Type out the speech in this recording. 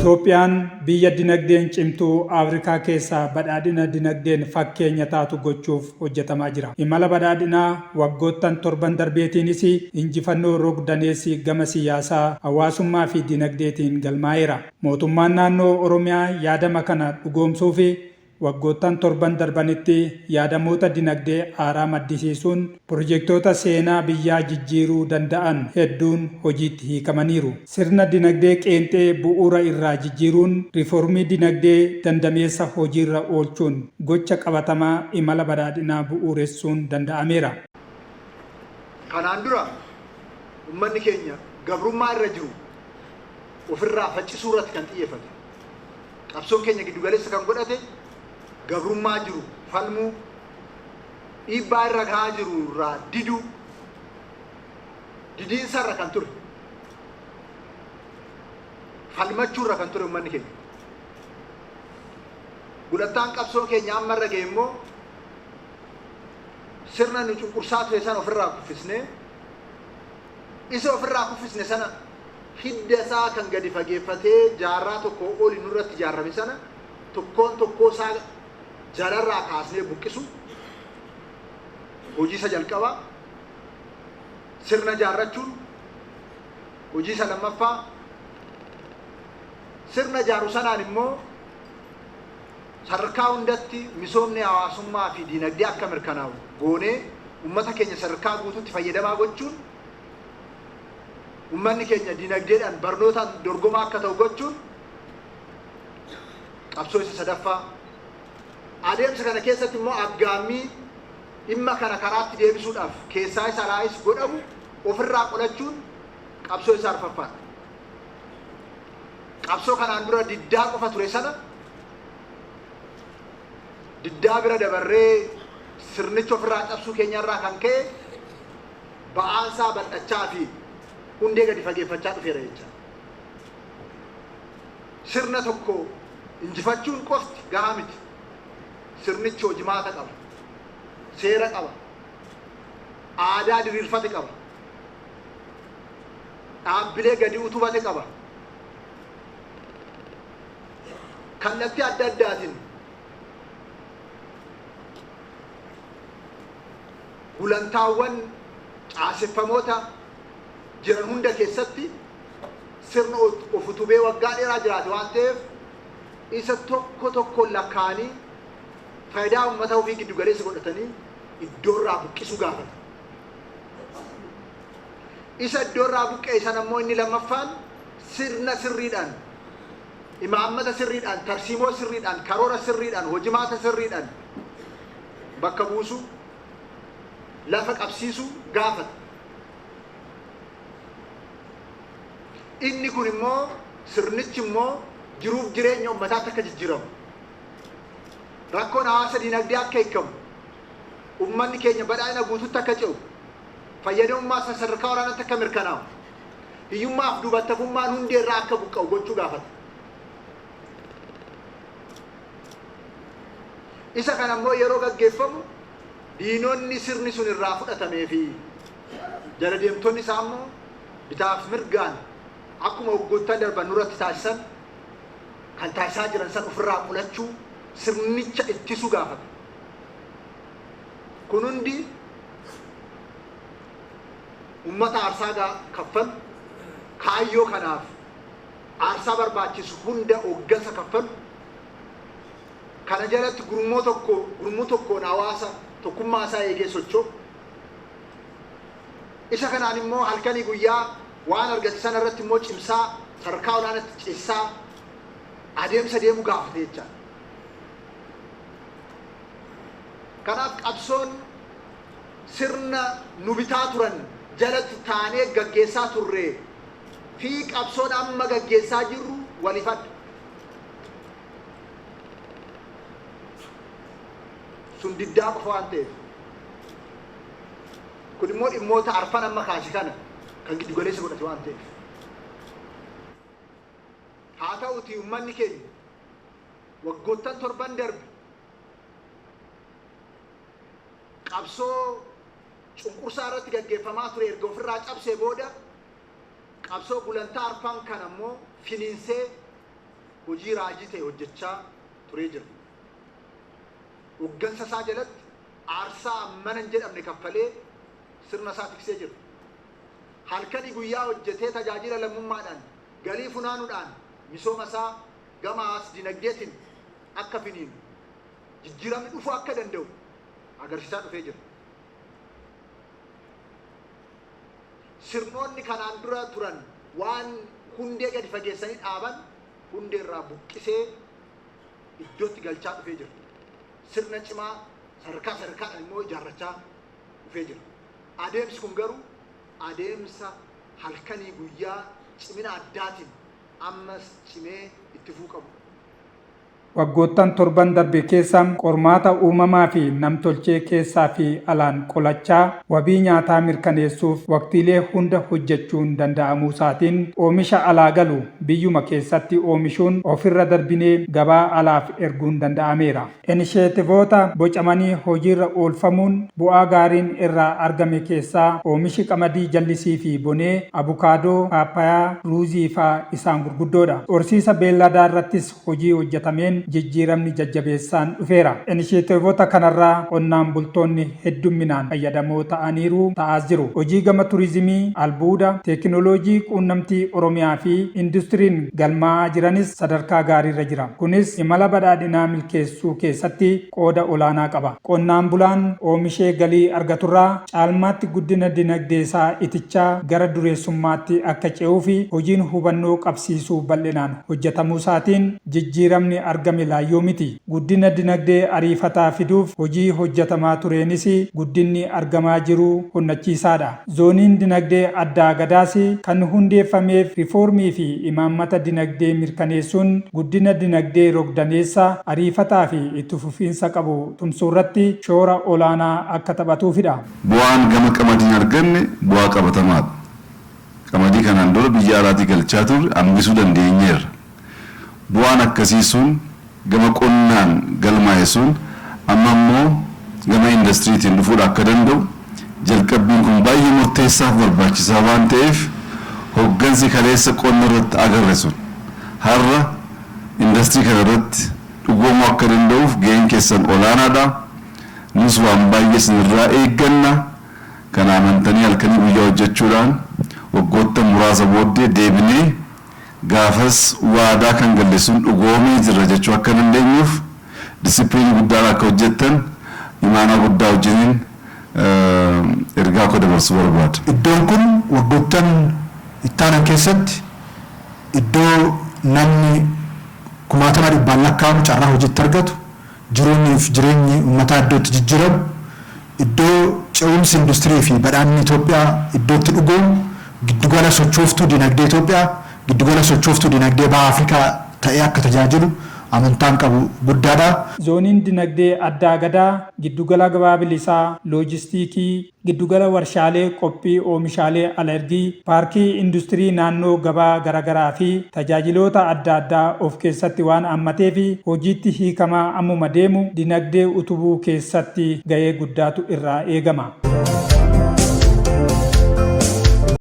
Itoophiyaan biyya dinagdeen cimtuu Afrikaa keessaa badhaadhina dinagdeen fakkeenya taatu gochuuf hojjetamaa jira. Imala badhaadhinaa waggoottan torban darbeetiinis injifannoo rog-daneessi gama siyaasaa, hawaasummaafi dinagdeetiin galmaa'eera. Mootummaan Naannoo Oromiyaa yaadama kana dhugoomsuuf waggoottan torban darbanitti yaadamoota dinagdee haaraa maddisiisuun pirojektoota seenaa biyyaa jijjiiruu danda'an hedduun hojiitti hiikamaniiru. Sirna dinagdee qeenxee bu'uura irraa jijjiiruun riifoormii dinagdee dandameessa hojiirra oolchuun gocha qabatamaa imala badhaadhinaa bu'uuressuun danda'ameera. Kanaan dura ummanni keenya gabrummaa irra jiru ofirraa faccisuu irratti kan xiyyeeffate. Qabsoon keenya giddu galeessa kan godhate gabrummaa jiru falmuu, dhiibbaa irra gahaa jiru irraa diduu, didiinsa irra kan ture, falmachuu irra kan ture ummanni keenya. Gulantaan qabsoo keenya amma irra gahe immoo sirna nu cunqursaa ture sana ofirraa kuffisnee, isa ofirraa kuffisne sana hidda isaa kan gadi fageeffatee jaarraa tokkoo oli nurratti ijaarame sana tokkoon tokkoo isaa jalarraa kaasnee buqqisuu, hojii isa jalqabaa, sirna ijaarrachuun hojii isa lammaffaa, sirna ijaaru sanaan immoo sadarkaa hundatti misoomni hawaasummaa fi diinagdee akka mirkanaa'u goonee ummata keenya sadarkaa guutuutti fayyadamaa gochuun, ummanni keenya dinagdeedhaan barnootaan dorgomaa akka ta'u gochuun qabsoo isa sadaffaa. Adeemsa kana keessatti immoo aggaammii dhimma kana karaatti deebisuudhaaf keessaayis alaayis godhamu ofirraa qolachuun qabsoo isa arfaffaadha. Qabsoo kanaan dura diddaa qofa ture sana diddaa bira dabarree sirnicha ofirraa cabsuu keenyarraa kan ka'e ba'aan isaa bal'achaa fi hundee gadi fageeffachaa dhufeera jecha. Sirna tokko injifachuun qofti gahaa miti. Sirnichi hojimaata qaba. Seera qaba. Aadaa diriirfate qaba. Dhaabbilee gadi utubate qaba. Kallattii adda addaatiin gulantaawwan caaseffamoota jiran hunda keessatti sirna of utubee waggaa dheeraa jiraate waan ta'eef isa tokko tokkoon lakkaa'anii faayidaa uummata ofii giddu galeessa godhatanii iddoorraa buqqisuu gaafata. Isa iddoorraa buqqa'e sana immoo inni lammaffaan sirna sirriidhaan, imaammata sirriidhaan, tarsiimoo sirriidhaan, karoora sirriidhaan, hojimaata sirriidhaan bakka buusuu, lafa qabsiisuu gaafata. Inni kun immoo sirnichi immoo jiruuf jireenya ummataatti akka jijjiiramu, rakkoon hawaasa dinagdee akka hiikamu, ummanni keenya badhaadhina guututti akka ce'u, fayyadamummaa isaa sadarkaa olaanaatti akka mirkanaa'u, hiyyummaaf duubattafummaan hundee irraa akka buqqa'u gochuu gaafata. Isa kana immoo yeroo gaggeeffamu diinonni sirni sun irraa fudhatamee fi jala deemtonni isaa immoo bitaaf mirgaan akkuma waggoottan darban nurratti taasisan kan taasisaa jiran san ofirraa qolachuu, sirnicha ittisuu gaafata. Kun hundi ummata aarsaa kaffalu, kaayyoo kanaaf aarsaa barbaachisu hunda hooggansa kaffalu, kana jalatti gurmuu tokko gurmuu tokkoon hawaasa tokkummaa isaa eegee socho'u. Isa kanaan immoo halkanii guyyaa waan argate sana irratti immoo cimsaa, sadarkaa olaanaatti ceesisaa adeemsa deemu gaafate jechaadha. Kanaaf qabsoon sirna nu bitaa turan jalatti taanee gaggeessaa turre fi qabsoon amma gaggeessaa jirru waliif adda. Sun diddaa qofa waan ta'eef. Kun immoo dhimmoota arfan amma kaase kana kan giddu galeessa godhate waan ta'eef. Haa ta'utii ummanni keenya waggoottan torban darbe qabsoo cunqursaa irratti gaggeeffamaa ture erga ofirraa cabsee booda qabsoo gulantaa arfan kana immoo finiinsee hojii raajii ta'e hojjechaa turee jira. Hoggansa isaa jalatti aarsaa hammana hin jedhamne kaffalee sirna isaa tiksee jira. Halkanii guyyaa hojjetee tajaajila lammummaadhaan galii funaanuudhaan misooma isaa gama hawaas dinagdeetiin akka finiinu jijjiiramni dhufuu akka danda'u agarsiisaa dhufee jira. Sirnoonni kanaan dura turan waan hundee gadi fageessanii dhaaban hundeerraa buqqisee iddootti galchaa dhufee jira. Sirna cimaa sadarkaa sadarkaadhaan immoo ijaarrachaa dhufee jira. Adeemsi kun garuu adeemsa halkanii guyyaa cimina addaatiin ammas cimee itti fufuu qabu. Waggoottan torban darbe keessa qormaata uumamaa fi namtolchee keessaa fi alaan qolachaa wabii nyaataa mirkaneessuuf waqtiilee hunda hojjechuun danda'amuusaatiin oomisha alaa galu biyyuma keessatti oomishuun ofirra darbinee gabaa alaaf erguun danda'ameera. Inisheetivoota bocamanii hojiirra oolfamuun bu'aa gaariin irraa argame keessaa oomishi qamadii jallisii fi bonee, abukaadoo, paappayaa, ruuzii faa isaan gurguddoodha. Horsiisa beelladaarrattis hojii hojjetameen jijjiiramni jajjabeessaan dhufeera. Inisheetivoota kanarraa qonnaan bultoonni heddumminaan fayyadamoo ta'aniiru, ta'aas jiru. Hojii gama turizimii, albuuda, teekinooloojii quunnamtii Oromiyaa fi industiriin galmaa'aa jiranis sadarkaa gaariirra jira. Kunis imala badhaadhinaa milkeessuu keessatti qooda olaanaa qaba. Qonnaan bulaan oomishee galii argaturraa caalmaatti guddina dinagdeesaa itichaa gara dureessummaatti akka ce'uuf hojiin hubannoo qabsiisuu bal'inaan hojjetamuusaatiin jijjiiramni argame laayyoo miti. Guddina dinagdee ariifataa fiduuf hojii hojjetamaa tureenis guddinni argamaa jiru honnachiisaadha. Zooniin Dinagdee Addaa Gadaas kan hundeeffameef riifoormii fi imaammata dinagdee mirkaneessuun guddina dinagdee rogdaneessa, ariifataa fi itti fufiinsa qabu tumsuurratti shoora olaanaa akka taphatuufidha. Bu'aan gama qamadiin arganne bu'aa qabatamaadha. Qamadii kanaan dura biyya alaatii galchaa turre hambisuu dandeenyeerra. Bu'aan akkasii sun gama qonnaan galmaa'e sun amma immoo gama indastiriitiin dhufuudha akka danda'u jalqabbiin kun baay'ee murteessaaf barbaachisaa waan ta'eef hoggansi kaleessa qonna irratti agarre sun har'a indastirii kana irratti dhugoomuu akka danda'uuf gaheen keessan olaanaadha. Nus waan baay'ee isinirraa eegganna. Kana amantanii halkanii guyyaa hojjechuudhaan waggoottan muraasa booddee deebinee gaafas waadaa kan galle sun dhugoomee jirra jechuu akka dandeenyuuf disipiliinii guddaan akka hojjettan imaanaa guddaa wajjiniin ergaa koo dabarsuu barbaada. Iddoon kun waggoottan ittaanan keessatti iddoo namni kumaatama dhibbaan lakkaa'amu carraa hojiitti argatu, jiruuniif jireenyi uummataa iddoo itti jijjiiramu, iddoo ce'umsi industirii fi badhaadhinni Itoophiyaa iddoo itti dhugoomu, giddugala sochooftuu dinagdee Itoophiyaa, giddugala sochooftuu dinagdee Baha Afrikaa ta'ee akka tajaajilu amantaan qabu guddaadha. Zooniin Dinagdee Addaa Gadaa giddugala gabaa bilisaa, loojistiikii, giddugala warshaalee qophii oomishaalee alergii, paarkii industirii naannoo gabaa garagaraa fi tajaajiloota adda addaa of keessatti waan haammateef hojiitti hiikamaa ammuma deemu dinagdee utubuu keessatti gahee guddaatu irraa eegama.